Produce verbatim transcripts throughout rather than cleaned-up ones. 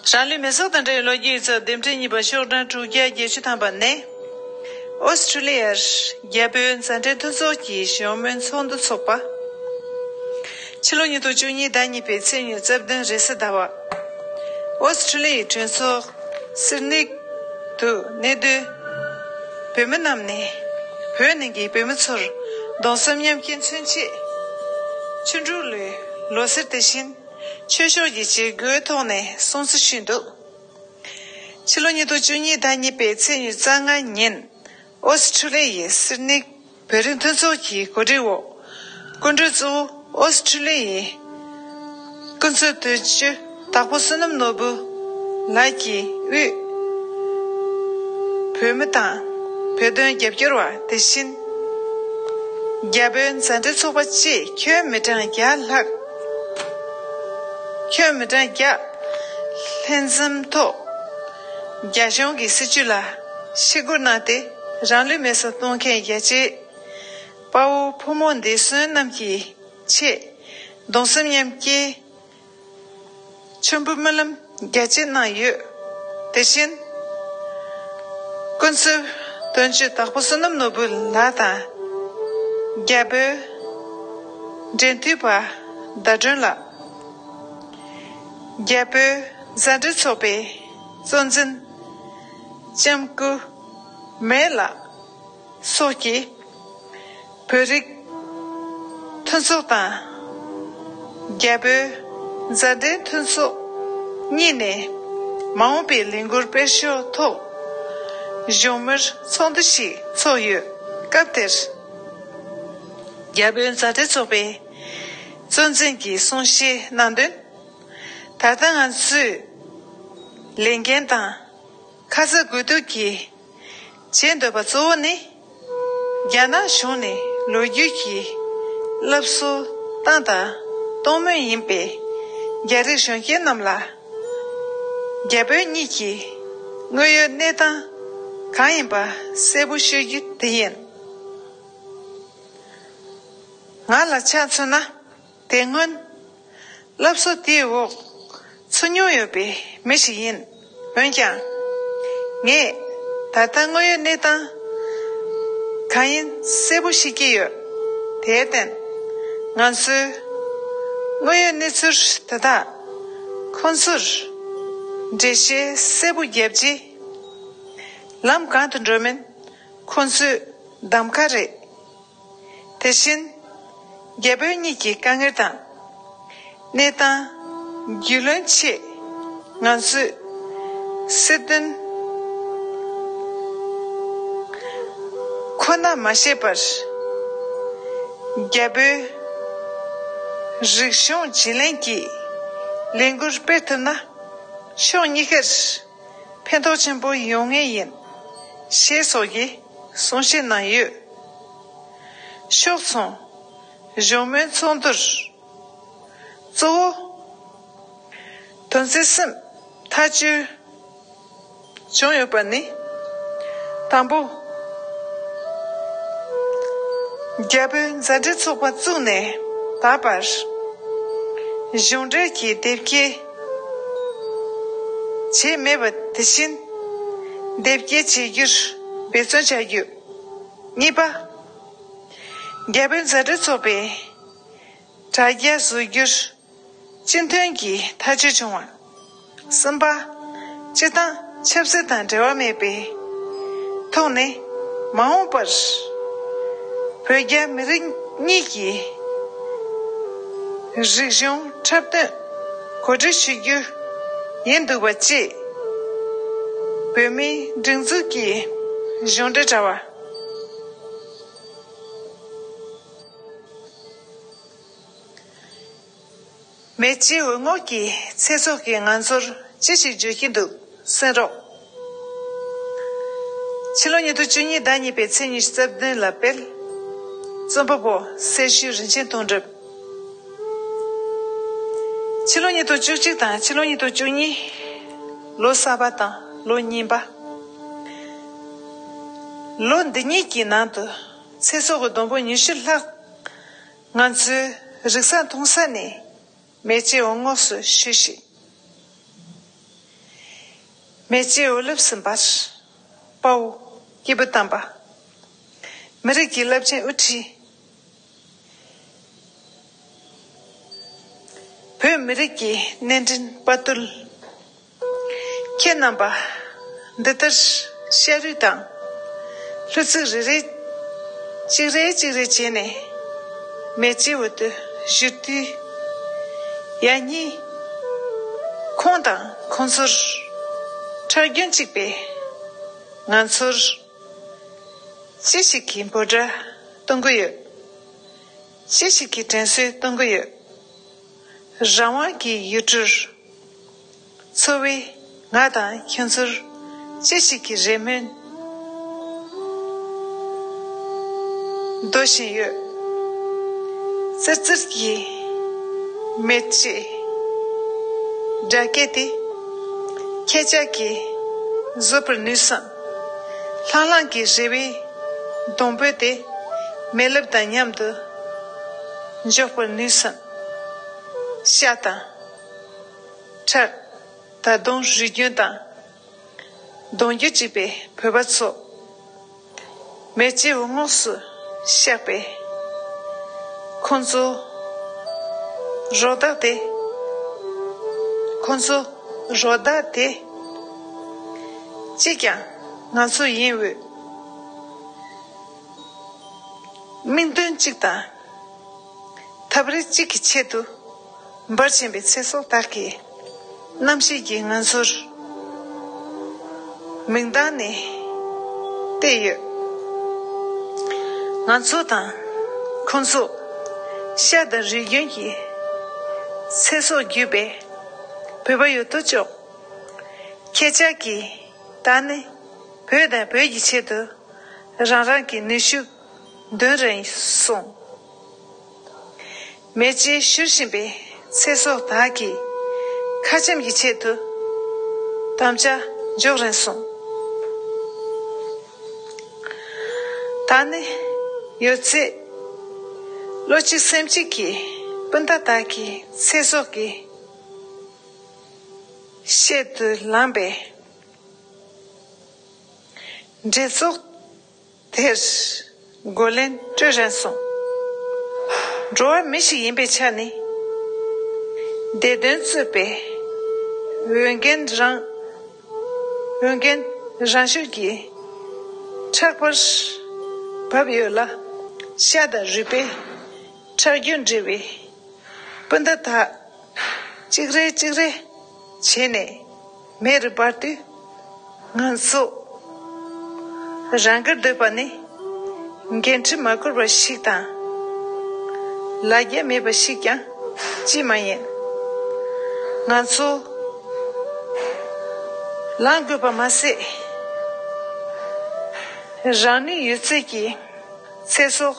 རང་ལུས་མེ་སྲེག་དང་འབྲེལ་བའི་ལོ་རྒྱུས་ཡིག་ཚགས་འདེམས་ཁྲིམས་གཉིས་པ་ཤོག་གྲངས་དྲུག་བརྒྱ་བརྒྱད་ཅུ་ཐམ་པ་ནས། ཨོ་སི་ཁྲུ་ལི་ཡར་རྒྱ་བོད་མཛའ་འབྲེལ་མཐུན་ཚོགས་ཀྱི་གཞོན་མོའི་ཚོགས་འདུ་འཚོགས་པ། ཕྱི་ལོ་ཉིས་སྟོང་བཅུ་གཉིས་ཟླ་གཉིས་པའི་ཚེས་ཉི་ཤུ་རྩ་བདུན་རེས་གཟའ་ཟླ་བ། ཨོ་སི་ཁྲུ་ལི་ཡའི་གྲོས་ཚོགས་སིད་ནི་དུ་གནས་སྡོད་བོད་མི་རྣམས་ནས་བོད་ནང་གི་བོད་མི་ཚོར་གདུང་སེམས་མཉམ་སྐྱེད་མཚོན་ཆེད། ཆུ་འབྲུག་ལོའི་ལོ་གསར་དེ་བཞིན། ཆོས་ཕྱོགས་ཀྱི་བྱེད་སྒོའི་ཐོག་ནས་སྲུང་བརྩི་ཞུས་འདུག་ཕྱི་ལོ་ཉིས་སྟོང་བཅུ་གཉིས་ཟླ་གཉིས་པའི་ཚེས་ཉི་ཤུ་རྩ་ལྔ་ཉིན། ཨོ་སི་ཁྲུ་ལི་ཡའི་སིད་ནི་བོད་རིགས་མཐུན་ཚོགས་ཀྱི་གོ་སྒྲིག་འོག་སྐུ་མགྲོན་གཙོ་བོ་ཨོ་སི་ཁྲུ་ལི་ཡའི་སྐུ་ཚབ་དོན་གཅོད་དྭགས་པོ་བསོད་ནམས་ནོར་བུ་ལགས་ཀྱིས་དབུས་བོད་མི་དང་བོད་དོན་རྒྱབ་སྐྱོར་བ་དེ་བཞིན། རྒྱ་བོད་མཛའ་འབྲེལ་ཚོགས་པ་བཅས་ཁྱོན་མི་གྲངས་བརྒྱ་ལྷག་ཁྱོན་མི་གྲངས་བརྒྱ་ལྷན་འཛོམས་ཐོག་རྒྱ་གཞུང་གི་སྲིད་བྱུས་ལ་ཞི་རྒོལ་གནང་སྟེ། རང་ལུས་མེ་སྲེག་གཏོང་མཁན་རྒྱལ་གཅེས་དཔའ་བོ་ཕོ་མོ་འདས་གསོན་རྣམས་ཀྱི་ཆེད་གདུང་སེམས་མཉམ་སྐྱེད་མཆོད་འབུལ་སྨོན་ལམ་རྒྱ་ཆེ་གནང་ཡོད། དེ་བཞིན། ཀུན་གསོལ་དོན་གཅོད་དྭགས་པོ་བསོད་ནམས་ནོར་བུ་ལགས་དང་། རྒྱ་བོད་འབྲེལ་མཐུད་པ་ཟླ་སྒྲོན་ལགས། རྒྱ་བོད་མཛའ་འབྲེལ་ཚོགས་པའི་གཙོ་འཛིན་ལྕམ་སྐུ་མེ་ལགས་སོགས་ཀྱིས། བོད་རིགས་མཐུན་ཚོགས་དང་། རྒྱ་བོད་མཛའ་འབྲེལ་མཐུན་ཚོགས་གཉིས་ནས་མ་འོངས་པའི་ལས་འགུལ་སྤེལ་ཕྱོགས་ཐོག་གཞུང་མིར་ཚོགས་འདུ་ཞིག་འཚོགས་ཡོད་སྐབས་དེར། རྒྱ་བོད་མཛའ་འབྲེལ་ཚོགས་པའི་གཙོ་འཛིན་གྱིས་གསུང་བཤད་གནང་དོན། ད་ལྟ་ང་ཚོས་ལས་འགན་དང་ཁ་ཚ་དགོས་གཏུགས་ཀྱིས་བྱེད་འདོད་པ་གཙོ་བོ་ནི། རྒྱ་ནག་གཞུང་ནས་ལོ་རྒྱུས་ཀྱི་སློབ་གསོ་བཏང་དང་གཏོང་མུས་ཡིན་པས། རྒྱ་རིགས་གཞོན་སྐྱེས་རྣམས་ལ་རྒྱ་བོད་གཉིས་ཀྱི་དངོས་ཡོད་གནས་སྟངས་གང་ཡིན་པ་གསལ་པོ་ཤོད་རྒྱུ་དེ་ཡིན། ང་ལ་ཆ་མཚོན་ན། དེ་སྔོན་སློབ་གསོ་དེའི་འོག་ཚུད་མྱོང་ཡོད་པའི་མི་ཞིག་ཡིན། འོན་ཀྱང་། ངས་ད་ལྟ་དངོས་ཡོད་གནས་སྟངས་གང་ཡིན་གསལ་པོ་ཤེས་ཀྱི་ཡོད། དེར་བརྟེན། ང་ཚོས་དངོས་ཡོད་གནས་ཚུལ་དེ་དག་ཁོང་ཚོར་འགྲེལ་བཤད་གསལ་པོ་བརྒྱབ་རྗེས། ལམ་གང་དུ་འགྲོ་མིན་ཁོང་ཚོའི་གདམ་ག་རེད། དེ་བཞིན། རྒྱ་བོད་གཉིས་ཀྱི་དཀའ་ངལ་དང་། གནས་སྟངས་རྒྱུས་ལོན་ཆེད་ང་ཚོས་སྲིད་དོན་ཁོ་ན་མ་ཤེས་པར། རྒྱ་བོད་རིག་གཞུང་བརྗེ་ལེན་གྱི་ལས་འགུལ་སྤེལ་ཐུབ་ན། ཕྱོགས་གཉིས་ཀར། ཕན་ཐོགས་ཆེན་པོ་ཡོང་ངེས་ཡིན། ཞེས་སོགས་ཀྱི་གསུང་བཤད་གནང་ཡོད། ཤོག་ཚོང་གཞུང་མོལ་ཚོགས་འདུར་གཙོ་བོ་དོན་ཚན་གསུམ་ཐག་གཅོད་བྱུང་ཡོད་པ་ནི། དང་པོ། རྒྱ་བོད་མཛའ་འབྲེལ་ཚོགས་པ་བཙུགས་ནས་ད་བར། གཞུང་འབྲེལ་གྱི་དེབ་སྐྱེལ་བྱས་མེད་པ་དེ་བཞིན། དེབ་སྐྱེལ་བྱེད་རྒྱུར་འབད་བརྩོན་བྱ་རྒྱུ། གཉིས་པ། རྒྱ་བོད་མཛའ་འབྲེལ་ཚོགས་པའི་དྲ་རྒྱ་བཟོ་རྒྱུར་སྤྱི་མཐུན་གྱི་ཐག་གཅོད་བྱུང་བ། གསུམ་པ། སྤྱིར་བཏང་ཆབ་སྲིད་དང་འབྲེལ་བ་མེད་པའི་ཐོག་ནས་མ་འོངས་པར་བོད་རྒྱ་མི་རིགས་གཉིས་ཀྱི་རིག་གཞུང་འཁྲབ་སྟོན་གོ་སྒྲིག་ཞུ་རྒྱུ་ཡིན་འདུག་པ་བཅས། བོད་མིའི་སྒྲིག་འཛུགས་ཀྱི་གཞུང་འབྲེལ་དྲ་བ། མེ་ལྕེ་འོད་ངོགས་ཀྱི་ཚེ་སྲོག་གིས་ང་ཚོར་ཅི་ཞིག་བརྗོད་ཀྱི་འདུག་གསན་རོགས། ཕྱི་ལོ་ཉིས་སྟོང་བཅུ་གཉིས་ཟླ་གཉིས་པའི་ཚེས་ཉི་ཤུ་རྩ་བདུན་ལ་སྤེལ། རྩོམ་པ་པོ་གསལ་ཤུལ་རིན་ཆེན་དོན་གྲུབ། ཕྱི་ལོ་ཉིས་སྟོང་བཅུ་གཅིག་དང་ཕྱི་ལོ་ཉིས་སྟོང་བཅུ་གཉིས། ལོ་གསར་པ་དང་ལོ་རྙིང་པ། ལོ་འདི་གཉིས་ཀྱི་ནང་དུ་ཚེ་སྲོག་གི་སྡོང་པོ་ཉི་ཤུ་ལྷག་ང་ཚོའི་རིག་གསར་མཐོང་ས་ནས་མེ་ལྕེ་འོད་ངོགས་སུ་ཤོད་ཅིང་། མེ་ལྕེ་འོད་རླབས་སུ་འབར། དཔའ་བོ་སྐྱེས་བུ་དམ་པ། མི་རིགས་ཀྱི་རླབས་ཆེན་དབུ་ཁྲིད། བོད་མི་རིགས་ཀྱི་གནས་འདྲེན་དཔའ་བརྟུལ། ཁྱེད་རྣམ་པ་འདི་ལྟར་ཤ་རུས་དང་ལྷུ་ཚིགས་རེ་རེ་གཅིག་རེ་གཅིག་རེ་བྱས་ནས་མེ་ལྕེ་འོག་ཏུ་བཞུར་དུས། ཡང་སྙིང་ཁོང་དང་ཁོང་ཚོར་ཁྲག་རྒྱུན་གཅིག་པའི་ང་ཚོར་ཅི་ཞིག་གི་འབོད་སྒྲ་གཏོང་གི་ཡོད། ཅི་ཞིག་གི་དྲན་གསོ་གཏོང་གི་ཡོད། རང་དབང་གི་ཡུལ་གྲུར་འཚོ་བའི་ང་དང་ཁྱོད་ཚོར་ཅི་ཞིག་གི་རེ་སྨོན་འདོན་བཞིན་ཡོད། ཙིར་ཙིར་གྱི་མེ་ལྕེ་སྒྲ་སྐད་དེ་ཁྱེད་ཅག་གིས་བཟོད་པར་ནུས་སམ། ལྷང་ལྷང་གི་རེ་བའི་སྡོང་པོ་དེ་མེ་རླབས་དང་མཉམ་དུ་འཇོག་པར་ནུས་སམ། ཤ་དང་ཁྲག་ད་དུང་རུས་རྒྱུན་དང་གདུང་རྒྱུད་གཅིག་པའི་བོད་པ་ཚོ། མེ་ལྕེ་འོད་ངོགས་སུ་གཤེགས་པའི་ཁོང་ཚོ་རོ་བདག་དེ། ཁོང་ཚོ་རོ་བདག་དེ་གཅིག་ཀྱང་ང་ཚོ་ཡིན་འོས། དམིགས་འདུན་གཅིག་དང་། ཐབས་རིག་གཅིག་གི་ཆེད་དུ་འབར་བཞིན་པའི་ཚེ་སྲོག་དག་གི་རྣམ་ཤེས་ཀྱིས་ང་ཚོར་མིག་མདངས་ནས་བལྟས་ཡོད། ང་ཚོ་དང་ཁོང་ཚོ་ཤ་དང་རུས་རྒྱུད་ཀྱི་ཚེ་སྲོག་བརྒྱུད་པའི་བོད་པ་ཡོད་དོ་ཅོག་ཁྱེད་ཅག་གིས་ད་ནི་བོད་དང་བོད་ཀྱི་ཆེད་དུ་རང་རང་གི་ནུས་ཤུགས་འདོན་རན་སོང་། མེ་ལྕེ་བཞུར་བཞིན་པའི་ཚེ་སྲོག་དག་གི་ཁ་ཆེམས་ཀྱི་ཆེད་དུ་དམ་བཅའ་འཇོག་རན་སོང་། ད་ནི་ཡོད་ཚད་བློ་གཅིག་སེམས་གཅིག་གིས་སྤུན་ཟླ་དག་གི་ཚེ་སྲོག་གི་གཤེད་དུ་ལངས་པའི་འབྲེལ་ཚོགས་དེར་རྒོལ་ལན་སྤྲོད་རན་སོང་། འགྲོ་བ་མི་ཞིག་ཡིན་པའི་ཆ་ནས་བདེ་དོན་གཙོས་པའི་འོས་འགན་རང་འོས་འགན་རང་ཤུགས་ཀྱིས་ཕྲག་པར་བབས་ཡོད་ལ། ཤ་དང་རུས་པའི་ཁྲག་རྒྱུན་འབྲེལ་བའི་སྤུན་ཟླ་དག་གཅིག་རེ་གཅིག་རེ་བྱས་ནས་མེ་རུ་འབར་དུས། ང་ཚོ་རང་དགར་སྡོད་པ་ནི་འགན་འཁྲི་མ་བསྐུར་བ་ཞིག་དང་། ལ་རྒྱ་མེད་པ་ཞིག་ཀྱང་ཅིས་མ་ཡིན། ང་ཚོ་ལངས་དགོས་པ་མ་ཟད། རང་ནུས་ཡོད་ཚད་ཀྱིས་ཚེ་སྲོག་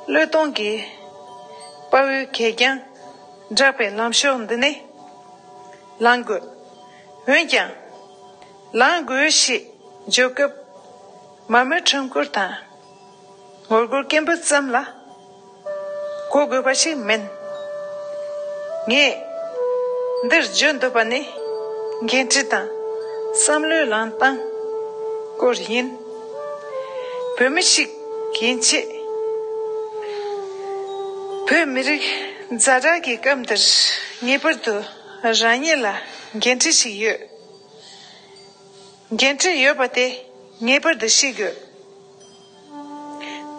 བློས་གཏོང་གི་དཔའ་བོའི་གད་རྒྱངས་བསྒྲགས་པའི་ལམ་ཕྱོགས་འདི་ནས་ལངས་དགོས། འོན་ཀྱང་། ལངས་དགོས་ཞེས་བརྗོད་སྐབས་མ་མོའི་ཁྲོམ་སྐོར་དང་ངོ་རྒོལ་སྐད་འབོད་ཙམ་ལ་གོ་དགོས་པ་ཞིག་མིན། ངས་འདིར་བརྗོད་འདོད་པ་ནི་འགན་འཁྲི་དང་བསམ་བློའི་ལངས་སྟངས་སྐོར་ཡིན། བོད་མི་ཞིག་ཡིན་ཆེད། བོད་མི་རིགས་ཛ་དྲག་གི་སྐབས་འདིར་ངེས་པར་དུ་རང་ཉིད་ལ་འགན་འཁྲི་ཞིག་ཡོད། འགན་འཁྲི་ཡོད་པ་དེ་ངེས་པར་དུ་ཤེས་དགོས།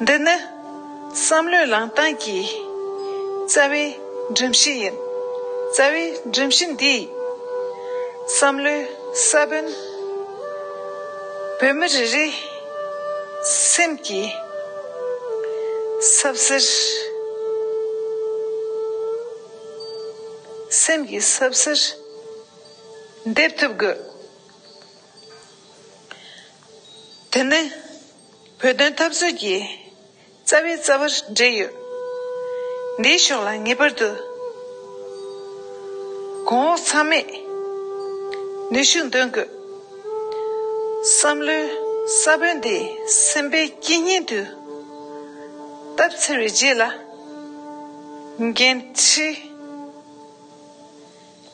འདི་ནི་བསམ་བློའི་ལངས་སྟངས་ཀྱི་རྩ་བའི་སྒྲོམ་གཞི་ཡིན། རྩ་བའི་སྒྲོམ་གཞི་འདིས་བསམ་བློའི་ས་བོན་བོད་མི་རེ་རེའི་སེམས་ཀྱི་ཟབ་གསེར། སེམས་ཀྱི་ཟབ་གསེར་འདེབས་ཐུབ་དགོས། དེ་ནི་བོད་དོན་འཐབ་རྩོད་ཀྱི་རྩ་བའི་རྩ་བར་འབྲེལ་ཡོད། འདིའི་ཕྱོགས་ལ་ངེས་པར་དུ་གོང་འོག་ཚང་མས་ནུས་ཤུགས་འདོན་དགོས། བསམ་བློའི་ས་བོན་དེ་སེམས་པའི་དཀྱིལ་སྙིང་དུ་བཏབ་ཚར་བའི་རྗེས་ལ། འགན་འཁྲི་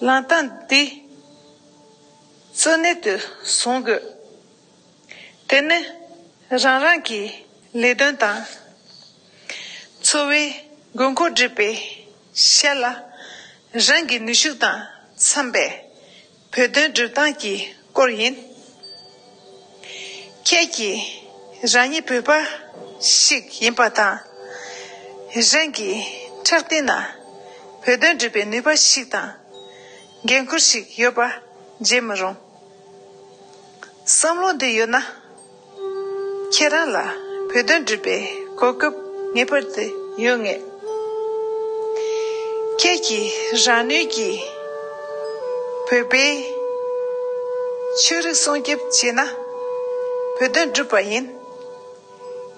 ལངས་སྟངས་འདི། གཙོ་གནད་དུ་བཟུང་དགོས། དེ་ནི་རང་རང་གི་ལས་དོན་དང་། འཚོ་བའི་དགོས་མཁོ་སྒྲུབ་པའི་ཤ་ལ་རང་གི་ནུས་ཤུགས་དང་འཚམ་པའི་བོད་དོན་སྒྲུབ་སྟངས་ཀྱི་སྐོར་ཡིན། ཁྱེད་ཀྱིས་རང་ཉིད་བོད་པ་ཞིག་ཡིན་པ་དང་། རང་གི་ཕྲག་སྟེང་ན་བོད་དོན་སྒྲུབ་པའི་ནུས་པ་ཞིག་དང་། འགན་ཁུར་ཞིག་ཡོད་པ་བརྗེད་མི་རུང་། བསམ་བློ་འདི་ཡོད་ན། ཁྱེད་རང་ལ་བོད་དོན་སྒྲུབ་པའི་གོ་སྐབས་ངེས་པར་དུ་ཡོད་ངེས། ཁྱེད་ཀྱིས་རང་ནུས་ཀྱིས་བོད་པའི་ཆོས་རིག་སྲུང་སྐྱོབ་བྱས་ན། བོད་དོན་སྒྲུབ་པ་ཡིན།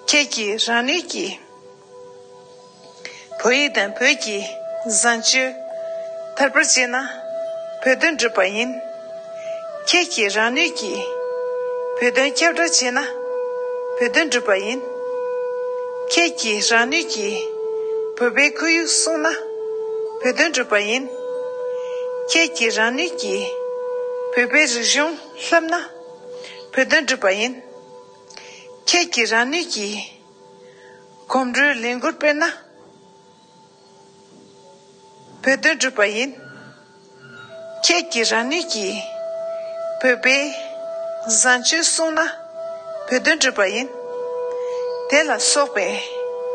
ཁྱེད་ཀྱིས་རང་ནུས་ཀྱིས་བོད་ཡིག་དང་བོད་ཀྱི་བཟང་སྤྱོད་དར་སྤེལ་བྱས་ན། བོད་དོན་སྒྲུབ་པ་ཡིན། ཁྱེད་ཀྱིས་རང་ནུས་ཀྱིས་བོད་དོན་ཁྱབ་བསྒྲགས་བྱས་ན། བོད་དོན་སྒྲུབ་པ་ཡིན། ཁྱེད་ཀྱིས་རང་ནུས་ཀྱིས་བོད་པའི་ཁོར་ཡུག་སྲུང་ན། བོད་དོན་སྒྲུབ་པ་ཡིན། ཁྱེད་ཀྱིས་རང་ནུས་ཀྱིས་བོད་པའི་རིག་གཞུང་བསླབ་ན། བོད་དོན་སྒྲུབ་པ་ཡིན། ཁྱེད་ཀྱིས་རང་ནུས་ཀྱིས་གོམ་བགྲོད་ལས་འགུལ་སྤེལ་ན། བོད་དོན་སྒྲུབ་པ་ཡིན། ཁྱེད་ཀྱིས་རང་ནུས་ཀྱིས་བོད་པའི་བཟང་སྤྱོད་སྲུང་ན། བོད་དོན་སྒྲུབ་པ་ཡིན། དེ་ལ་སོགས་པའི་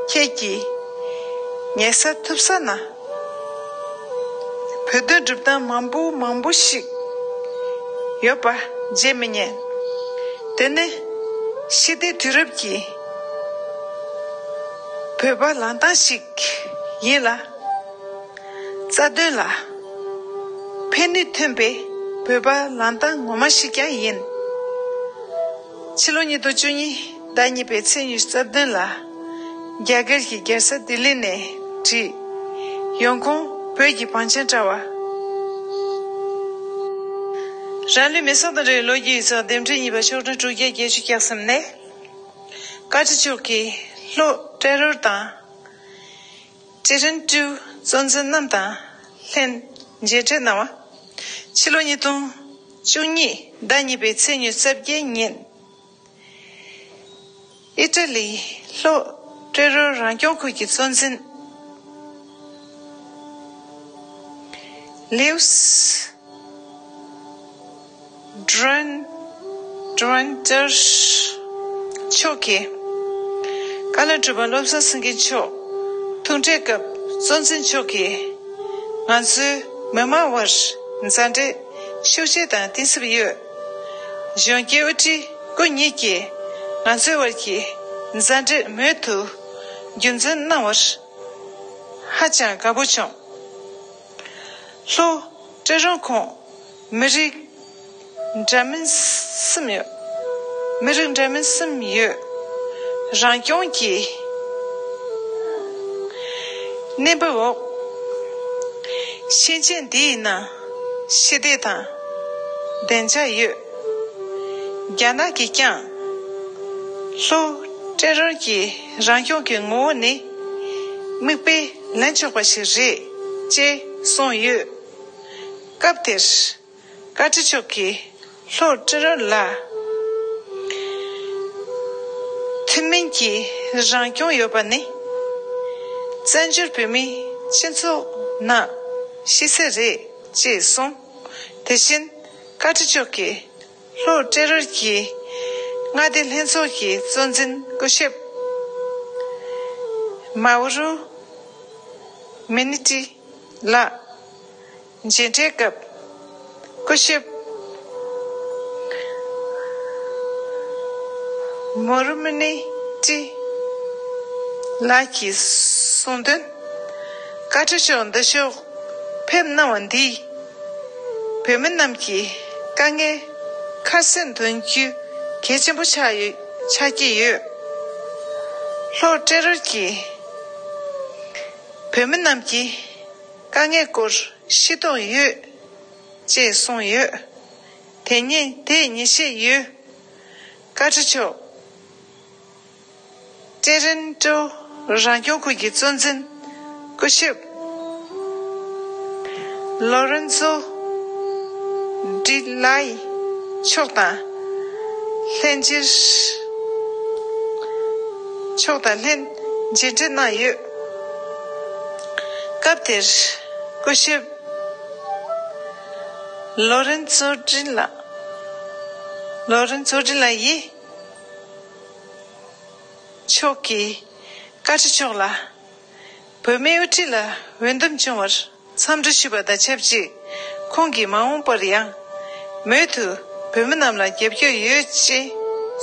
ཁྱེད་ཀྱིས་ཉལ་ས་ཐུབ་ས་ན། བོད་དོན་སྒྲུབ་སྟངས་མང་པོ་མང་པོ་ཞིག་ཡོད་པ་བརྗེད་མི་ཉན། དེ་ནི་ཕྱི་སྡོད་དུས་རབས་ཀྱི་བོད་པ་ལངས་སྟངས་ཤིག་ཡིན་ལ། རྩ་དོན་ལ་ཕན་ནུས་ཐོན་པའི་བོད་པ་ལངས་སྟངས་ངོ་མ་ཞིག་ཀྱང་ཡིན། ཕྱི་ལོ་ཉིས་སྟོང་བཅུ་གཉིས་ཟླ་གཉིས་པའི་ཚེས་ཉི་ཤུ་རྩ་བདུན་ལ། རྒྱ་གར་གྱི་རྒྱལ་ས་ལྡི་ལི་ནས་བྲིས། ཡོང་ཁུངས་བོད་ཀྱི་བང་ཆེན་དྲ་བ། རང་ལུས་མེ་སྲེག་དང་འབྲེལ་བའི་ལོ་རྒྱུས་ཡིག་ཚགས་ལྡེབ་འཕྲེང་གཉིས་པ་ཤོག་གྲངས་དྲུག་བརྒྱ་བརྒྱད་ཅུ་གྱ་གསུམ་ནས། བཀའ་ཁྲི་མཆོག་གིས་ལྷོ་ཏྲེ་རོལ་དང་། ཀྲེ་ཧྲན་ཀྲུའུ་གཙོ་འཛིན་རྣམས་དང་ལྷན་མཇལ་འཕྲད་གནང་བ། ཕྱི་ལོ་ཉིས་སྟོང་བཅུ་གཉིས་ཟླ་གཉིས་པའི་ཚེས་ཉི་ཤུ་རྩ་བརྒྱད་ཉིན། ཨི་ཊ་ལི་ལྷོ་ཏྲེ་རོལ་རང་སྐྱོང་ཁུལ་གྱི་གཙོ་འཛིན་ལེའུ་སི་ཌི་རོན་ཌི་རོན་ཏར་མཆོག་གིས། བཀའ་བློན་ཁྲི་པ་བློ་བཟང་སེང་གེ་མཆོག་ཐུག་འཕྲད་སྐབས་གཙོ་འཛིན་མཆོག་གིས། ང་ཚོའི་མི་མང་དབར་མཛའ་འབྲེལ་ཤུགས་ཆེ་དང་གཏིང་ཟབ་ཡོད། གཞོན་སྐྱེས་དབུ་ཁྲིད་སྐུ་ཉིད་ཀྱིས་ང་ཚོའི་དབར་གྱི་མཛའ་འབྲེལ་མུ་མཐུད་རྒྱུན་འཛིན་གནང་བར་ཧ་ཅང་དགའ་པོ་བྱུང་། ལྷོ་ཏྲེ་རོལ་ཁོངས་མི་རིགས་འདྲ་མིན་གསུམ་ཡོད། མི་རིགས་འདྲ་མིན་གསུམ་ཡོད། རང་སྐྱོང་གི་གནས་བབ་འོག་ཤེས་བྱ་འདིའི་ནང་ཞི་བདེ་དང་བདེ་འཇགས་ཡོད། རྒྱ་ནག་གིས་ཀྱང་ལྷོ་ཏྲེ་རོལ་གྱི་རང་སྐྱོང་གི་ངོ་བོ་ནི་མིག་དཔེ་ལེན་ཆོག་པ་ཞིག་རེད་ཅེས་གསུངས་ཡོད། སྐབས་དེར་བཀའ་ཁྲི་མཆོག་གིས་ལྷོ་ཏྲེ་རོལ་ལ་ཐུན་མིན་གྱི་རང་སྐྱོང་ཡོད་པ་ནི་བཙན་བྱོལ་བོད་མིའི་སྤྱི་ཚོགས་ནང་ཤེས་གསལ་རེད་ཅེས་གསུངས། དེ་བཞིན་བཀའ་ཁྲི་མཆོག་གིས་ལྷོ་ཏྲེ་རོལ་གྱི་མངའ་སྡེ་ལྷན་ཚོགས་ཀྱི་གཙོ་འཛིན་སྐུ་ཞབས་མའུ་རུ་མི་ནི་ཏི་ལགས་མཇལ་འཕྲད་སྐབས་སྐུ་ཞབས་མོ་རུ་མི་ནི་ཏི་ལགས་ཀྱིས་གསུངས་དོན། བཀའ་ཁྲི་མཆོག་འདི་ཕྱོགས་ཕེབས་གནང་བ་འདིས་བོད་མི་རྣམས་ཀྱི་དཀའ་ངལ་ཁ་གསལ་འདོན་རྒྱུ་གལ་ཆེན་པོ་ཆགས་ཡོད། ཆགས་ཀྱི་ཡོད། ལྷོ་ཏྲེ་རོལ་གྱི་བོད་མི་རྣམས་ཀྱི་དཀའ་ངལ་སྐོར་ཤེས་རྟོགས་ཡོད་ཅེས་གསུངས་ཡོད། དེ་ཉིད་དེ་ཉིད་ཤེས་ཡོད། བཀའ་ཁྲི་མཆོག་ཀྲེ་རན་ཀྲོ་རང་སྐྱོང་ཁུལ་གྱི་གཙོ་འཛིན་སྐུ་ཞབས་ལོ་རན་ཛོ་ཌི་ལའི་ མཆོག་དང་ལྷན་རྒྱས། མཆོག་དང་ལྷན་མཇལ་འཕྲད་གནང་ཡོད། སྐབས་དེར་སྐུ་ཞབས་ལོ་རེན་ཚོ་ཏྲིན་ལགས། ལོ་རེན་ཚོ་ཏྲིན་ལགས་ཡིས། མཆོག་གིས་བཀའ་ཁྲི་མཆོག་ལ་བོད་མིའི་དབུ་ཁྲིད་ལ་འོས་འདེམས་བྱུང་བར་འཚམས་འདྲི་ཞུས་པ་དང་ཆབས་ཅིག་ཁོང་གིས་མ་འོངས་པར་ཡང་མུ་མཐུད་བོད་མི་རྣམས་ལ་རྒྱབ་སྐྱོར་ཡོད་ཅེས་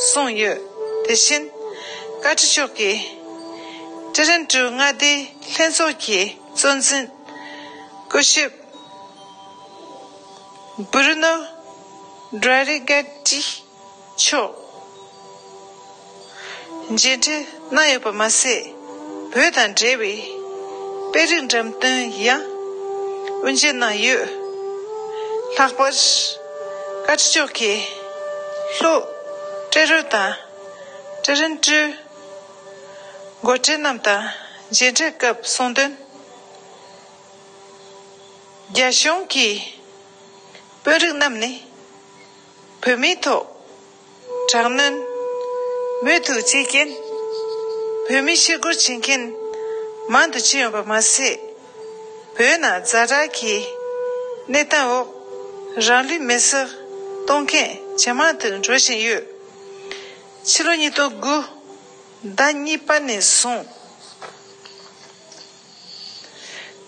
གསུངས་ཡོད། དེ་བཞིན་བཀའ་ཁྲི་མཆོག་གིས་ཊོ་རོན་ཊོ་མངའ་སྡེའི་ལྷན་ཚོགས་ཀྱི་གཙོ་འཛིན་སྐུ་ཞབས་བུ་རུ་ནོ་ཌ་རི་ག་ཏི་མཆོག་མཇལ་འཕྲད་གནང་ཡོད་པ་མ་ཟད། བོད་དང་འབྲེལ་བའི་དཔེ་རིས་འགྲེམས་སྟོན་ཡང་དབུ་འབྱེད་གནང་ཡོད། ལྷག་པར་བཀའ་ཁྲི་མཆོག་གིས་ལྷོ་ཊོ་རོན་ཊོ་དང་ཊོ་རོན་ཊོའི་འགོ་ཁྲིད་རྣམས་དང་མཇལ་འཕྲད་སྐབས་གསུངས་དོན། རྒྱ་གཞུང་གི་དཔོན་རིགས་རྣམས་ནི་བོད་མིའི་ཐོག་དྲག་གནོན་མུ་མཐུད་བྱེད་མཁན། བོད་མི་ཕྱིར་རྒོལ་བྱེད་མཁན་མང་དུ་ཕྱིན་ཡོད་པ་མ་ཟད། བོད་ནང་ཛ་དྲག་གི་གནས་སྟངས་འོག་རང་ལུས་མེར་སྲེག་གཏོང་མཁན་ཇེ་མང་དུ་འགྲོ་བཞིན་ཡོད། ཕྱི་ལོ་ཉིས་སྟོང་དགུ་ཟླ་གཉིས་པ་ནས་བཟུང་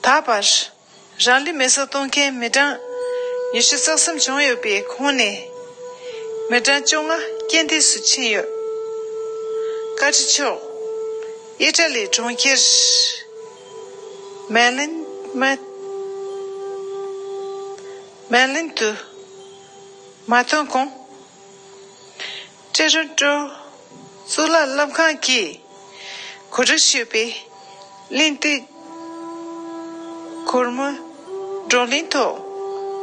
ད་བར། རང་ལུས་མེར་སྲེག་གཏོང་མཁན་མི་གྲངས་ཉི་ཤུ་རྩ་གསུམ་བྱུང་ཡོད་པའི་ཁོངས་ནས་མི་གྲངས་བཅོ་ལྔ་རྐྱེན་འདས་སུ་ཕྱིན་ཡོད། བཀའ་ཁྲི་མཆོག་ཨི་ཊ་ལི་གྲོང་ཁྱེར་མེ་ལན་མ་མེ་ལན་དུ་མ་ཐོན་གོང་། ཊོ་རོན་ཊོ་གཙུག་ལག་སློབ་ཁང་གིས་གོ་སྒྲིག་ཞུས་པའི་གླེང་སྟེགས་སྒོར་མོ་བགྲོ་གླེང་ཐོག་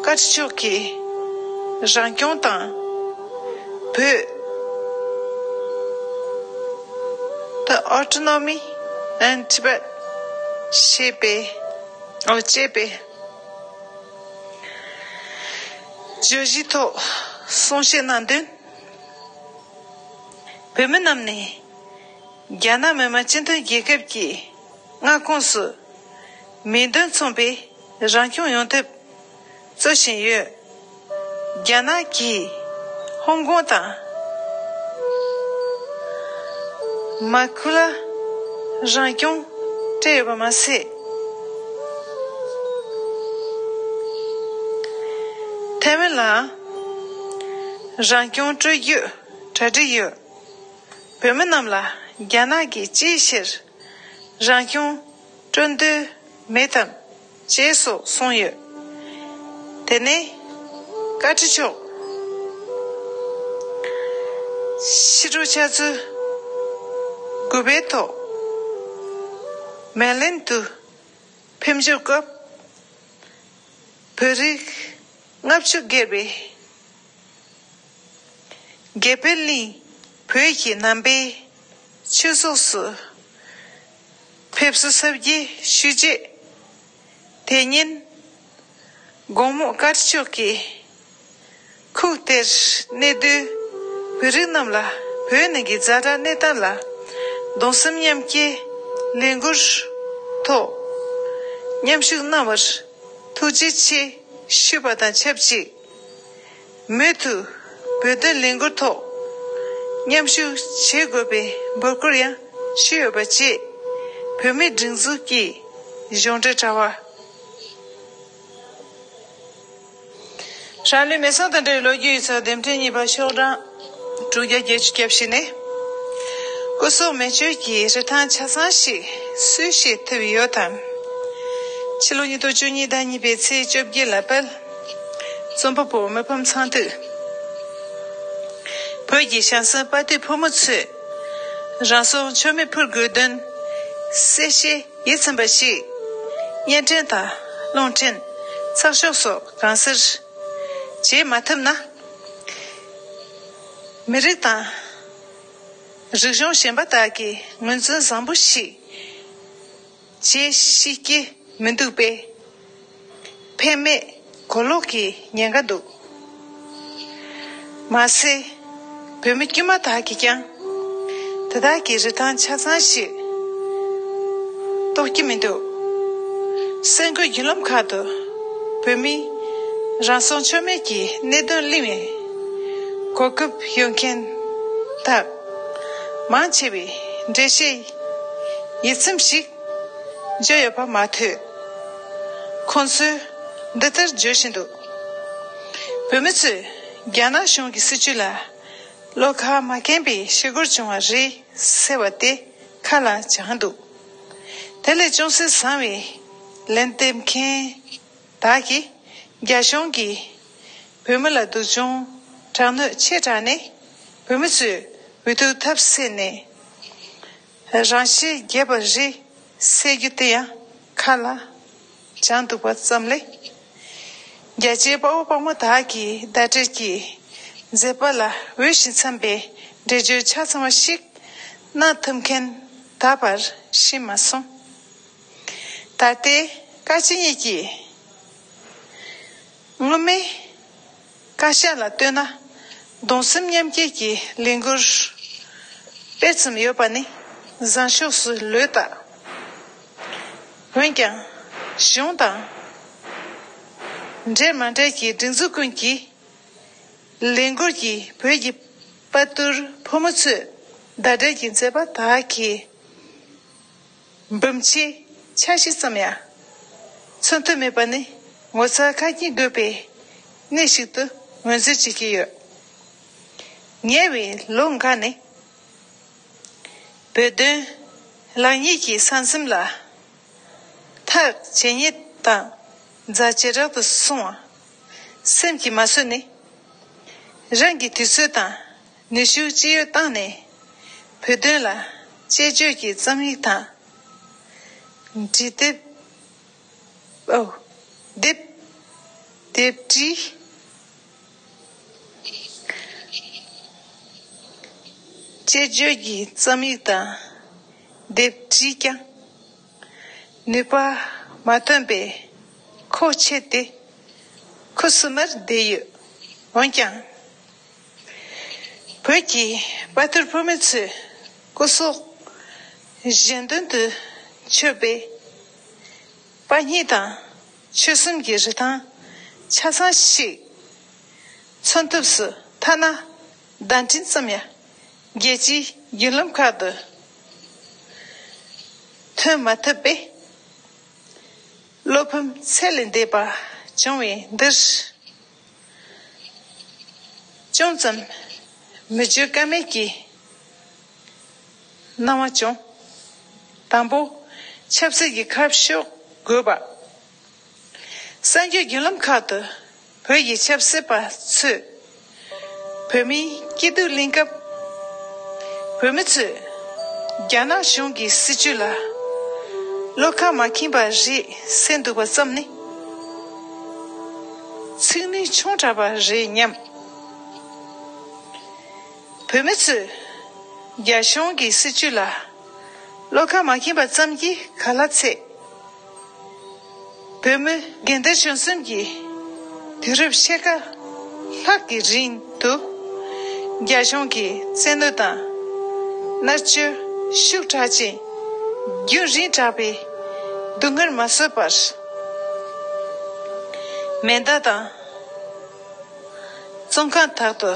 བཀའ་ཁྲི་མཆོག་གིས་རང་སྐྱོང་དང་བོད། The Autonomy and Tibet ཞེས་པའི་འོ་ཅེས་པའི་བརྗོད་གཞིའི་ཐོག་གསུང་བཤད་གནང་དོན། བོད་མི་རྣམས་ནི་རྒྱ་ནག་མི་དམངས་སྤྱི་མཐུན་རྒྱལ་ཁབ་ཀྱི་མངའ་ཁོངས་སུ་མིང་དོན་མཚུངས་པའི་རང་སྐྱོང་ཡོང་ཐབས་རྩོད་བཞིན་ཡོད། རྒྱ་ནག་གིས་ཧོང་ཀོང་དང་མ་ཁུ་ལ་རང་སྐྱོང་སྤྲད་ཡོད་པ་མ་ཟད། ཐའེ་ཝན་ལ་རང་སྐྱོང་སྤྲོད་རྒྱུ་གྲ་སྒྲིག་ཡོད། བོད་མི་རྣམས་ལ་རྒྱ་ནག་གིས་ཅིའི་ཕྱིར་རང་སྐྱོང་སྤྲོད་འདོད་མེད་དམ་ཅེས་སོགས་གསུངས་ཡོད། དེ་ནས་བཀའ་ཁྲི་མཆོག་ཕྱི་དྲོ་ཆུ་ཚོད་དགུ་པའི་ཐོག་མེ་ལན་དུ་ཕེབས་འབྱོར་སྐབས་བོད་རིགས་ལྔ་བཅུ་བརྒལ་བའི་དགེ་འཕེལ་གླིང་བོད་ཀྱི་ནང་པའི་ཆོས་ཚོགས་སུ་ཕེབས་བསུ་གཟབ་རྒྱས་ཞུས་རྗེས། དེ་ཉིན་དགོང་མོ་བཀའ་ཁྲི་མཆོག་གིས་ཁུག་དེར་གནས་སྡོད་བོད་རིགས་རྣམས་ལ་བོད་ནང་གི་ཛ་དྲག་གནས་སྟངས་ལ་གདུང་སེམས་མཉམ་སྐྱེད་ལས་འགུལ་ཐོག་མཉམ་ཞུགས་གནང་བར་ཐུགས་རྗེ་ཆེ་ཞུས་པ་དང་ཆབས་ཅིག་མུ་མཐུད་བོད་དོན་ལས་འགུལ་ཐོག་མཉམ་ཞུགས་བྱེད་དགོས་པའི་འབོད་སྐུལ་ཡང་ཞུས་ཡོད་པ་བཅས་བོད་མིའི་སྒྲིག་འཛུགས་ཀྱི་གཞུང་འབྲེལ་དྲ་བ། རང་ལུས་མེར་སྲེག་དང་འབྲེལ་བའི་ལོ་རྒྱུས་ཡིག་ཚགས་འདེམས་ཐོན་གཉིས་པ་ཤོག་གྲངས་དྲུག་བརྒྱ་བརྒྱད་ཅུ་གྱ་བཞི་ནས། སྐུ་སྲོག་མེ་མཆོད་ཀྱི་རིན་ཐང་ཆ་ཚང་ཞིག་སུས་བཞེས་ཐུབ་ཡོད་དམ། ཕྱི་ལོ་ཉིས་སྟོང་བཅུ་གཉིས་ཟླ་གཉིས་པའི་ཚེས་བཅོ་བརྒྱད་ལ་དཔལ་རྩོམ་པ་པོ་མི་ཕམ་ཚང་དུས། བོད་ཀྱི་ཞང་སང་དཔའ་ཐུལ་ཕོ་མོ་ཚོས་རང་སྲོག་མཆོད་མེ་ཕུལ་དགོས་དོན་གསལ་བཤད་ཡིད་ཚིམ་པ་ཞིག་བརྙན་འཕྲིན་དང་རླུང་འཕྲིན་ཚགས་ཤོག་སོགས་གང་སར་བྱེད་མ་ཐུབ་ན། མི་རིགས་དང་རིག་གཞུང་གཞན་པ་དག་གིས་ངོས་འཛིན་བཟང་པོ་ཞིག་བྱེད་ཤེས་ཀྱི་མི་འདུག་པས། ཕན་མེད་གོ་ལོག་གི་ཉེན་ཁ་འདུག། མ་ཟད། བོད་མི་དཀྱུས་མ་དག་གིས་ཀྱང་། དེ་དག་གི་རིན་ཐང་ཆ་ཚང་ཞིག་རྟོགས་ཀྱི་མི་འདུག་གསར་འགོད་བརྒྱུད་ལམ་ཁག་ཏུ། བོད་མིའི་རང་སྲུང་ཆོད་མེད་ཀྱི་གནད་དོན་གླེང་བའི་གོ་སྐབས་ཡོད་མཁན་དག་མང་ཆེ་བས་འགྲེལ་བཤད་ཡིད་ཚིམ་ཞིག་བརྗོད་ཡོད་པ་མ་ཐོས། ཁོང་ཚོས་འདི་ལྟར་བརྗོད་བཞིན་འདུག་བོད་མི་ཚོས་རྒྱ་ནག་གཞུང་གི་སྲིད་བྱུས་ལ་བློ་ཁ་མ་འཁེལ་བའི་ཤི་སྒོར་བྱུང་བ་རེད་ཟེར་བ་དེ་ཁ་ལ་བྱང་འདུག་དེ་ལས་ཅུང་ཟད་བཟང་བའི་ལན་འདེབས་མཁན་དག་གིས། རྒྱ་གཞུང་གིས་བོད་མི་ལ་སྡུག་སྦྱོང་དྲག་གནོན་ཆེ་དྲགས་ནས། བོད་མི་ཚོས་འུ་ཐུག་ཐབས་ཟད་ནས་རང་ཤི་རྒྱབ་པ་རེད་ཟེར་རྒྱུ་དེ་ཡང་ཁ་ལ་བྱང་འདུག་པ་ཙམ་ལས། རྒྱ་ཆེའི་དཔའ་བོ་དཔའ་མོ་དག་གིས་ཟླ་སྒྲིལ་གྱི་མཛད་པ་ལ་འོས་ཤིང་འཚམས་པའི་འགྲེལ་བརྗོད་ཆ་ཚང་བ་ཞིག་གནང་ཐུབ་མཁན་ད་བར་ཤེས་མ་སོང་། ད་ལྟའི་བཀའ་སྤྱི་གཉིས་ཀྱིས། སྔོན་མའི་བཀའ་ཤག་ལ་ལྟོས་ན། གདུང་སེམས་མཉམ་སྐྱེད་ཀྱི་ལས་འགུལ་སྤེལ་ཙམ་ཡོད་པ་ནི་བཟང་ཕྱོགས་སུ་ལུས་ད། འོན་ཀྱང་། གཞུང་དང་། འབྲེལ་མ་འབྲེལ་གྱི་སྒྲིག་འཛུགས་ཀུན་གྱིས། ལས་འགུལ་གྱིས་བོད་ཀྱི་དཔའ་ཐུལ་ཕོ་མོ་ཚོའི་ཟླ་སྒྲིལ་གྱི་མཛད་པ་དག་གི་འབུམ་ཆའི་ཆ་ཤས་ཙམ་ཡང་མཚོན་ཐུབ་མེད་པ་ནི་ངོ་མཚར་ཁ་སྐྱེངས་དགོས་པའི་གནས་ཤིག་ཏུ་ངོས་འཛིན་བྱེད་ཀྱི་ཡོད། ཉེ་བའི་ལོ་འགའ་ནས་བོད་དོན་ལག་གཉིས་ཀྱི་ས་མཚམས་ལ་ཐག་ཇེ་ཉེ་དང་རྫ་ཇེ་དྲག་ཏུ་སོང་བ་སེམས་ཀྱིས་མ་བཟོད་ནས། རང་གི་དུས་ཚོད་དང་ནུས་ཤུགས་ཅི་ཡོད་བཏང་ནས་བོད་དོན་ལ་དཔྱད་བརྗོད་ཀྱི་རྩོམ་ཡིག་དང་། འབྲི་དེབ། ཨོ། དེབ། དེབ་བྲིས། དཔྱད་བརྗོད་ཀྱི་རྩོམ་ཡིག་དང་དེབ་བྲིས་ཀྱང་ནུས་པ་མ་ཐོན་པས་ཁོག་ཆད་དེ་ཁུ་སིམ་མེར་བསྡད་ཡོད། འོན་ཀྱང་། བོད་ཀྱི་དཔའ་ཐུལ་ཕོ་མོ་ཚོའི་སྐུ་སྲོག་གཞན་དོན་དུ་མཆོད་པའི་དཔའ་རྙིང་དང་ཆོལ་གསུམ་གྱི་རིན་ཐང་ཆ་ཚང་ཞིག་མཚོན་ཐབས་སུ་ཐ་ན་བརྡ་འཕྲིན་ཙམ་ཡང་རྒྱལ་སྤྱིའི་བརྒྱུད་ལམ་ཁག་ཏུ་ཐོན་མ་ཐུབ་པས། བློ་ཕམ་ཚད་ལས་འདས་པ་བྱུང་བའི་འདིར། ཅུང་ཙམ་མི་བརྗོད་ཀ་མེད་ཀྱི་སྣང་བ་བྱུང་། དང་པོ། ཆབ་སྲིད་ཀྱི་ཁ་ཕྱོགས་དགོས་པ། གསར་འགྱུར་བརྒྱུད་ལམ་ཁག་ཏུ་བོད་ཀྱི་ཆབ་སྲིད་པ་ཚོས་བོད་མིའི་སྐྱིད་སྡུག་གླེང་སྐབས། བོད་མི་ཚོས་རྒྱ་ནག་གཞུང་གི་སྲིད་བྱུས་ལ་བློ་ཁ་མ་འཁེལ་པ་རེད་ཟེར་འདུག་པ་ཙམ་ནི་ཚིག་ནི་ཆུང་དྲགས་པ་རེད་སྙམ། བོད་མི་ཚོས་རྒྱ་གཞུང་གི་སྲིད་བྱུས་ལ་བློ་ཁ་མ་འཁེལ་པ་ཙམ་གྱིས་ག་ལ་ཚད། བོད་མི་དགེ་འདུན་ཆོས་གསུམ་གྱིས་དུས་རབས་ཕྱེད་ཀ་ལྷག་གི་རིང་དུ་རྒྱ་གཞུང་གི་བཙན་གནོན་དང་མནར་གཅོད་ཤུགས་དྲག་ཅིང་རྒྱུན་རིང་དྲགས་པའི་སྡུག་བསྔལ་མ་བཟོད་པར་མེ་མདའ་དང་བཙོན་ཁང་དག་ཏུ་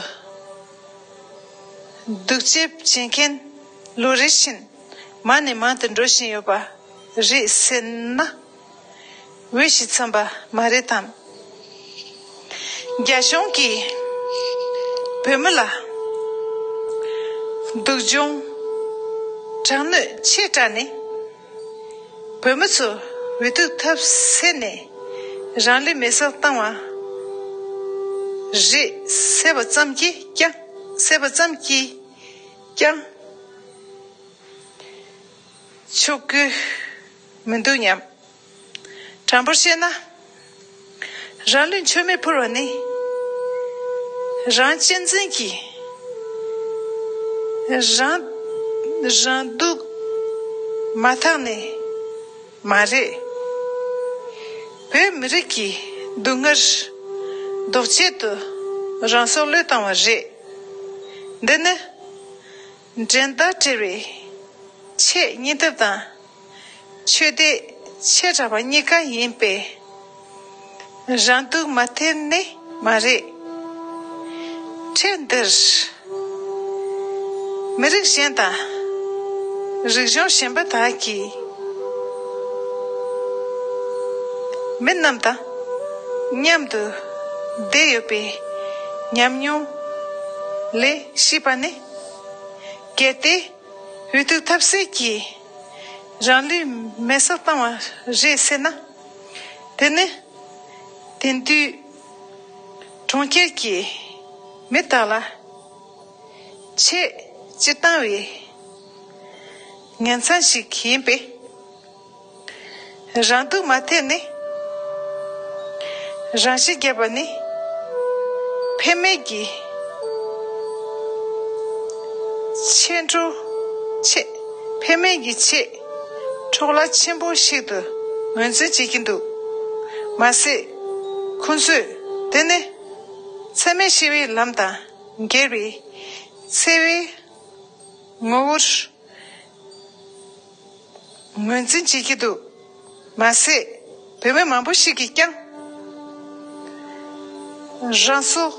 སྡུག་སྦྱོང་བྱེད་མཁན་ལོ་རེ་བཞིན་མང་ནས་མང་དུ་འགྲོ་བཞིན་ཡོད་པ་རེད་ཟེར་ན། འོས་ཤིང་འཚམས་པ་མ་རེད་དམ། རྒྱ་གཞུང་གིས་བོད་མི་ལ་སྡུག་སྦྱོང་དྲག་གནོན་ཆེ་དྲགས་ནས་བོད་མི་ཚོ་འུ་ཐུག་ཐབས་ཟད་ནས་རང་ལུས་མེར་སྲེག་བཏང་བ་རེད་ཟེར་བ་ཙམ་གྱིས་ཀྱང་ཟེར་བ་ཙམ་གྱིས་ཀྱང་ཆོག་གི་མི་འདུག་སྙམ། དྲང་པོར་བཤད་ན། རང་ལུས་མཆོད་མེར་ཕུལ་བ་ནི། རང་གཅེས་འཛིན་གྱིས་རང་རང་སྡུག་མ་ཐག་ནས་མ་རེད། བོད་མི་རིགས་ཀྱི་སྡུག་བསྔལ་ཟློག་ཆེད་དུ་ རང་སྲོག་བློས་བཏང་བ་རེད། འདི་ནི་འགྲན་ཟླ་བྲལ་བའི་ཆེས་སྙིང་སྟོབས་དང་། ཆོས་དད་ཆེ་དྲགས་པ་གཉིས་ཀ་ཡིན་པས། རང་སྡུག་མ་ཐེབས་ནི་མ་རེད། འཕྲལ་འདིར་མི་རིགས་གཞན་དང་རིག་གཞུང་གཞན་པ་དག་གི་མི་རྣམས་དང་མཉམ་དུ་བསྡད་ཡོད་པའི་ཉམས་མྱོང་ལས་ཤེས་པ་ནི། གལ་ཏེ་འུ་ཐུག་ཐབས་ཟད་ཀྱིས་རང་ལུས་མེ་སྲེག་བཏང་བ་རེད་ཟེར་ན། དེ་ནི་དེང་དུས་གྲོང་ཁྱེར་གྱི་མི་དག་ལ་ཆེས་སྤྱིར་བཏང་བའི་ངན་མཚང་ཞིག་ཡིན་པས། རང་སྡུག་མ་ཐེབས་ནས་རང་ཤི་བརྒྱབ་པ་ནི་ཕན་མེད་ཀྱི་ཆེས་འཕྲོ་ཆེ། ཕན་མེད་ཀྱི་ཆེས་འཕྲོ་བརླག་ཆེན་པོ་ཞིག་ཏུ་ངོས་འཛིན་བྱེད་ཀྱི་འདུག་མ་ཟད། ཁོང་ཚོས་དེ་ནི་འཚེ་མེད་ཞི་བའི་ལམ་དང་འགལ་བའི་འཚེ་བའི་ངོ་བོར་ངོས་འཛིན་བྱེད་ཀྱི་འདུག་མ་ཟད། བོད་མི་མང་པོ་ཞིག་གིས་ཀྱང་རང་སྲོག་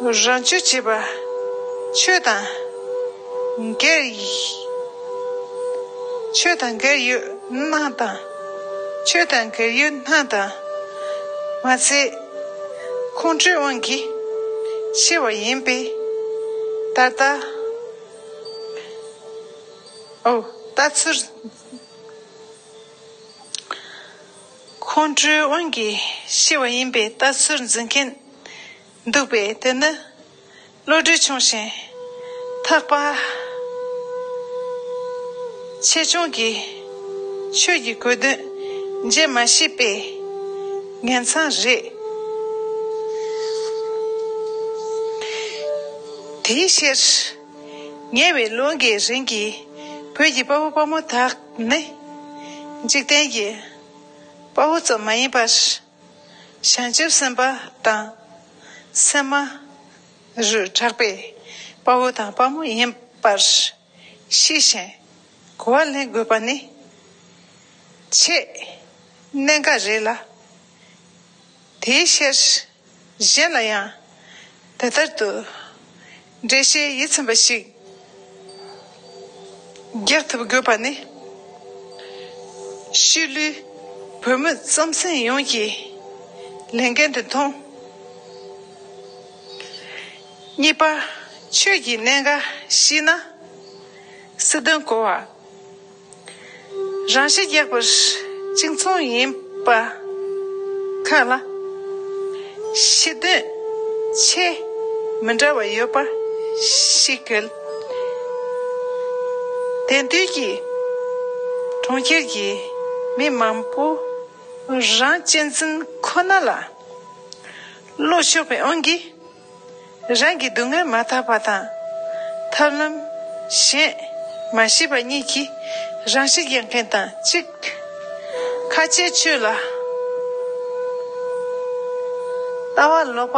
རང་གཅོད་བྱེད་པ་ཆོས་དང་འགལ་ཆོས་དང་འགལ་ཡོད་སྣང་དང་། ཆོས་དང་འགལ་ཡོད་སྣང་དང་། མ་ཚད་ཁོང་ཁྲོའི་དབང་གིས་ཤི་བ་ཡིན་པས། ད་ལྟ། ཨོ། ལྟ་ཚུལ། ཁོང་ཁྲོའི་དབང་གིས་ཤི་བ་ཡིན་པའི་ལྟ་ཚུལ་འཛིན་མཁན་འདུག་པས། དེ་ནི་བློ་གྲོས་ཆུང་ཞིང་ཐག་པ་ཆེ་ཆུང་གིས་ཆོས་ཀྱི་གོ་དོན་འབྱེད་མ་ཤེས་པའི་ངན་མཚང་རེད། དེའི་ཕྱིར། ཉེ་བའི་ལོ་འགའི་རིང་གི་བོད་ཀྱི་དཔའ་བོ་དཔའ་མོ་དག་ནི། འཇིག་རྟེན་གྱི་དཔའ་བོ་ཙམ་མ་ཡིན་པར། བྱང་ཆུབ་སེམས་དཔའ་དང་། སེམས་མ་རུ་གྲགས་པའི་དཔའ་བོ་དང་དཔའ་མོ་ཡིན་པར་ཤེས་ཤིང་གོ་བ་ལེན་དགོས་པ་ནི་ཆེས་གནད་འགག་རེད་ལ། དེའི་ཕྱིར་གཞན་ལ་ཡང་དེ་ལྟར་དུ་འགྲེལ་བཤད་ཡིད་ཚིམ་པ་ཞིག་རྒྱག་ཐུབ་དགོས་པ་ནི་ཤུལ་ལུས་བོད་མི་རྩམ་ཟན་ཡོངས་ཀྱི་ལས་འགན་དུ་མཐོང་། གཉིས་པ། ཆོས་ཀྱི་གནད་འགག་ཤེས་ན་སྲིད་དོན་གོ་བ། རང་ཤི་རྒྱག་པར་གཅིག་མཚུངས་ཡིན་པ་ཁག་ལ། ཤེས་འདོད་ཆེས་མི་འདྲ་བ་ཡོད་པ་ཞིག་གིས། དེང་དུས་ཀྱི་གྲོང་ཁྱེར་གྱི་མི་མང་པོ་རང་གཅེས་འཛིན་ཁོ་ན་ལ་བློ་ཕྱོགས་པའི་དབང་གིས། རང་གི་སྡུག་བསྔལ་མ་དག་པ་དང་། ཐབས་ལམ་གཞན་མ་ཤེས་པ་གཉིས་ཀྱིས་རང་ཤི་རྒྱག་མཁན་དང་གཅིག་ཁ་ཆེའི་ཆོས་ལ་ལྟ་བ་ལོག་པ་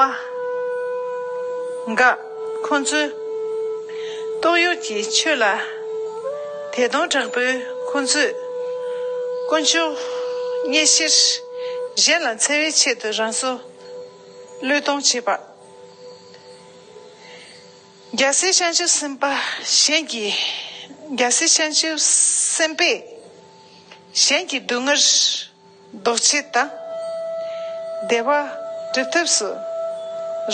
འགའ། ཁོང་ཚོའི་སྟོད་ཡུལ་གྱི་ཆོས་ལ་དད་གདུང་དྲག་པོས། ཁོང་ཚོས་དཀོན་མཆོག་མཉེས་གཤེར་གཞན་ལ་འཚེ་བའི་ཆེད་དུ་རང་སྲོག་བློས་གཏོང་བྱེད་པ། རྒྱལ་སྲས་བྱང་ཆུབ་སེམས་དཔའ་གཞན་གྱི། རྒྱལ་སྲས་བྱང་ཆུབ་སེམས་དཔས་གཞན་གྱི་སྡུག་བསྔལ་ཟློག་ཆེད་དང་། བདེ་བ་སྒྲུབ་ཐབས་སུ་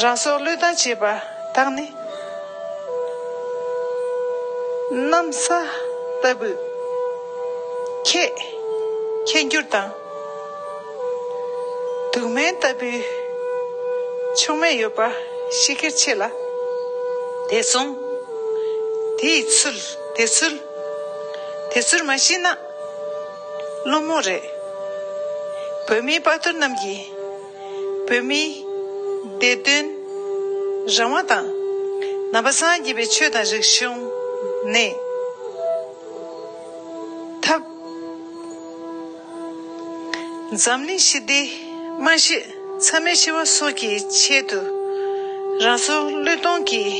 རང་སྲོག་བློས་བཏང་བྱེད་པ་དག་ནི། གནམ་ས་ལྟ་བུའི་ཁྱད་ཁྱད་འགྱུར་དང་། དུག་སྨན་ལྟ་བུའི་ཆུང་མེད་ཡོད་པ་ཤེས་ཁེལ་ཆེ་ལ། དེ་སོང་། དེའི་ཚུལ་དེ་ཚུལ་དེ་ཚུལ་མ་ཤེས་ན་བླུན་རྨོངས་རེད། བོད་མིའི་དཔའ་ཐུལ་རྣམས་ཀྱིས་བོད་མིའི་བདེ་དོན་རང་དབང་དང་། ནང་པ་སངས་རྒྱས་པའི་ཆོས་དང་རིག་གཞུང་ནས་ཐབས། འཛམ་གླིང་ཞི་བདེའི་རྨང་གཞི་ མཚམས་མེད་ཤི་བ་སོགས་ཀྱི་ཆེད་དུ་རང་སྲོག་བློས་གཏོང་གིས་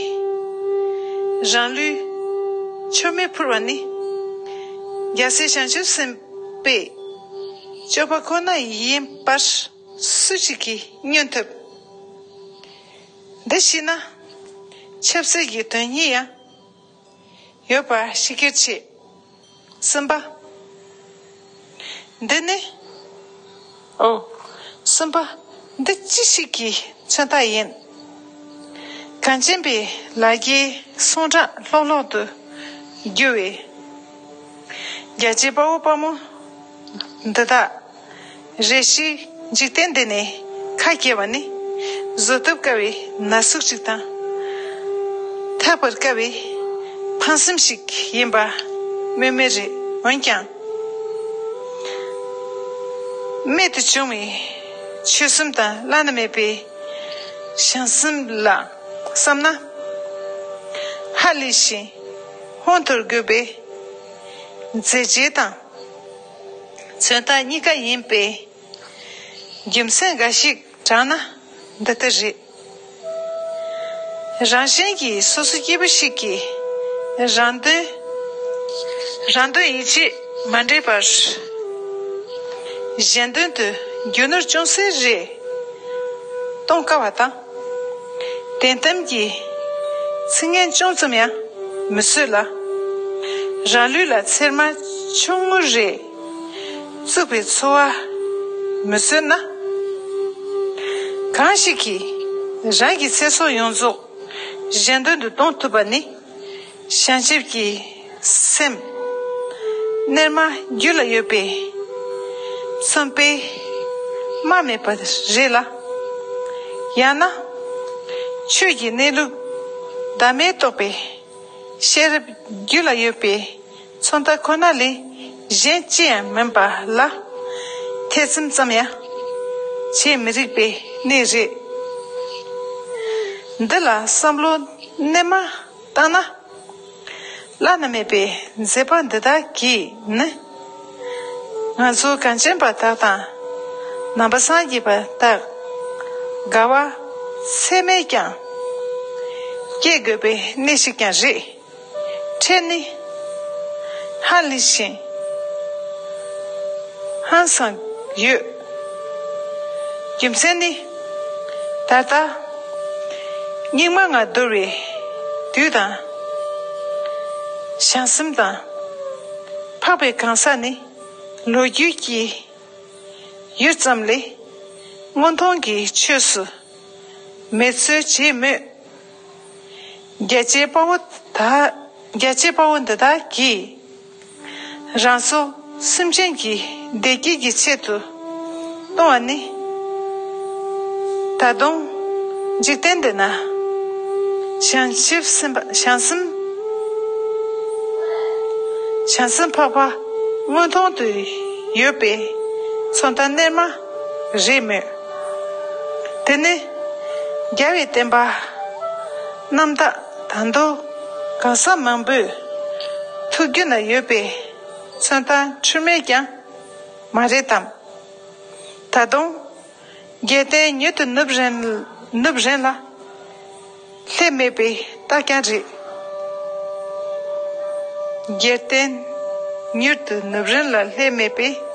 རང་ལུས་མཆོད་མེ་ཕུལ་བ་ནི་རྒྱལ་སྲས་བྱང་ཆུབ་སེམས་དཔའི་སྤྱོད་པ་ཁོ་ན་ཡིན་པར་སུ་ཞིག་གིས་བསྙོན་ཐུབ། འདི་ཤེས་ན་ཆབ་སྲིད་ཀྱི་དོན་གཉིས་ཡང་ཡོད་པ་ཤེས་ཁུལ་བྱེད། གསུམ་པ། འདི་ནི། ཨོ། གསུམ་པ། འདི་ཅི་ཞིག་གི་མཚོན་རྟགས་ཡིན། གངས་ཅན་པའི་ལ་རྒྱའི་གསུང་གྲགས་ལྷོག་ལྷོག་ཏུ་རྒྱུ་བའི་རྒྱལ་གཅེས་དཔའ་བོ་དཔའ་མོ་འདི་དག་རེ་ཞིག་འཇིག་རྟེན་འདི་ནས་ཁ་གྱེས་པ་ནི་བཟོད་ཐབས་དཀའ་བའི་ན་ཟུག་ཅིག་དང་། ཐར་པར་དཀའ་བའི་ཕངས་སེམས་ཤིག་ཡིན་པ་སྨོས་མེད་རེད། འོན་ཀྱང་། རྨད་དུ་བྱུང་བའི་ཆོས་གསུམ་དང་བླ་ན་མེད་པའི་བྱང་སེམས་ལ་བསམ་ན། ཧ་ལས་ཤིང་ཧོན་དུར་དགོས་པའི་མཛད་རྗེས་དང་མཚོན་རྟགས་གཉིས་ཀ་ཡིན་པས། རྒྱུ་མཚན་འགའ་ཞིག་དྲངས་ན་འདི་ལྟར་རེད། རང་གཞན་གྱི་སོ་སོ་སྐྱེ་བོ་ཞིག་གིས་རང་དོན། རང་དོན་ཡིད་ཆེས་མ་འདྲེས་པར་གཞན་དོན་དུ་རྒྱུ་ནོར་ཅུང་ཟད་རེ་གཏོང་དཀའ་བ་དང་། དོན་དམ་གྱི་ཚིག་ངན་ཅུང་ཙམ་ཡང་མི་བཟོད་ལ། རང་ལུས་ལ་ཚེར་མ་ཆུང་ངུ་རེ་བཙུགས་པའི་འཚོ་བ་མི་བཟོད་ན། གང་ཞིག་གིས་རང་གི་ཚེ་སྲོག་ཡོངས་རྫོགས་གཞན་དོན་དུ་གཏོང་ཐུབ་པ་ནི་བྱང་ཆུབ་ཀྱི་སེམས་གནས་མལ་རྒྱུད་ལ་ཡོད་པས་མཚོན་དཔེ་མ་མེད་པ་རེད་ལ། ཡང་ན་ཆོས་ཀྱི་གནས་ལུགས་བདག་མེད་རྟོགས་པའི་ཤེས་རབ་རྒྱུད་ལ་ཡོད་པའི་མཚོན་རྟགས་ཁོ་ན་ལས་གཞན་ཅི་ཡང་མིན་པ་ལ་ཐེ་ཚོམ་ཙམ་ཡང་བྱེད་མི་རིགས་པའི་གནས་རེད། འདི་ལ་བསམ་བློ་རྣལ་མ་བཏང་ན། བླ་ན་མེད་པའི་མཛད་པ་འདི་དག་གིས་ནི། ང་ཚོ་གངས་ཅན་པ་དག་དང་ནང་པ་སངས་རྒྱས་པ་དག་དགའ་བ་ཚད་མེད་ཀྱང་སྐྱེ་དགོས་པའི་གནས་ཤིག་ཀྱང་རེད། ཕྲན་ནི་ཧ་ལས་ཤིང་ཧང་སངས་ཡོད། རྒྱུ་མཚན་ནི། ད་ལྟ་སྙིགས་མ་ལྔ་བདོ་བའི་དུས་དང་། བྱང་སེམས་དང་འཕགས་པའི་གང་ཟག་ནི་ལོ་རྒྱུས་ཀྱི་ཡུལ་ཙམ་ལས་དངོས་མཐོང་གི་ཆོས་སུ་མེད་ཚོད་བྱེད་མོད། རྒྱལ་གཅེས་དཔའ་བོ་དག་རྒྱལ་གཅེས་དཔའ་བོ་འདི་དག་གིས་རང་སྲོག་སེམས་ཅན་གྱི་བདེ་སྐྱིད་ཀྱི་ཆེད་དུ་གཏོང་བ་ནི། ད་དུང་འཇིག་རྟེན་འདི་ན་བྱང་ཆུབ་སེམས་དཔའ་བྱང་སེམས་བྱང་སེམས་འཕགས་པ་དངོས་མཐོང་དུ་ཡོད་པའི་མཚོན་རྟགས་རྣལ་མ་རེད་མོད། དེ་ནི་རྒྱལ་བའི་བསྟན་པ་རྣམ་དག་ད་དུང་གང་ཟག་མང་པོའི་ཐུགས་རྒྱུད་ན་ཡོད་པའི་མཚོན་རྟགས་འཁྲུལ་མེད་ཀྱང་མ་རེད་དམ། ད་དུང་རྒྱལ་བསྟན་མྱུར་དུ་ནུབ་རན་ནུབ་རན་ལ་སླེབས་མེད་པའི་རྟགས་ཀྱང་རེད། རྒྱལ་བསྟན་མྱུར་དུ་ནུབ་རན་ལ་སླེབས་མེད་པའི་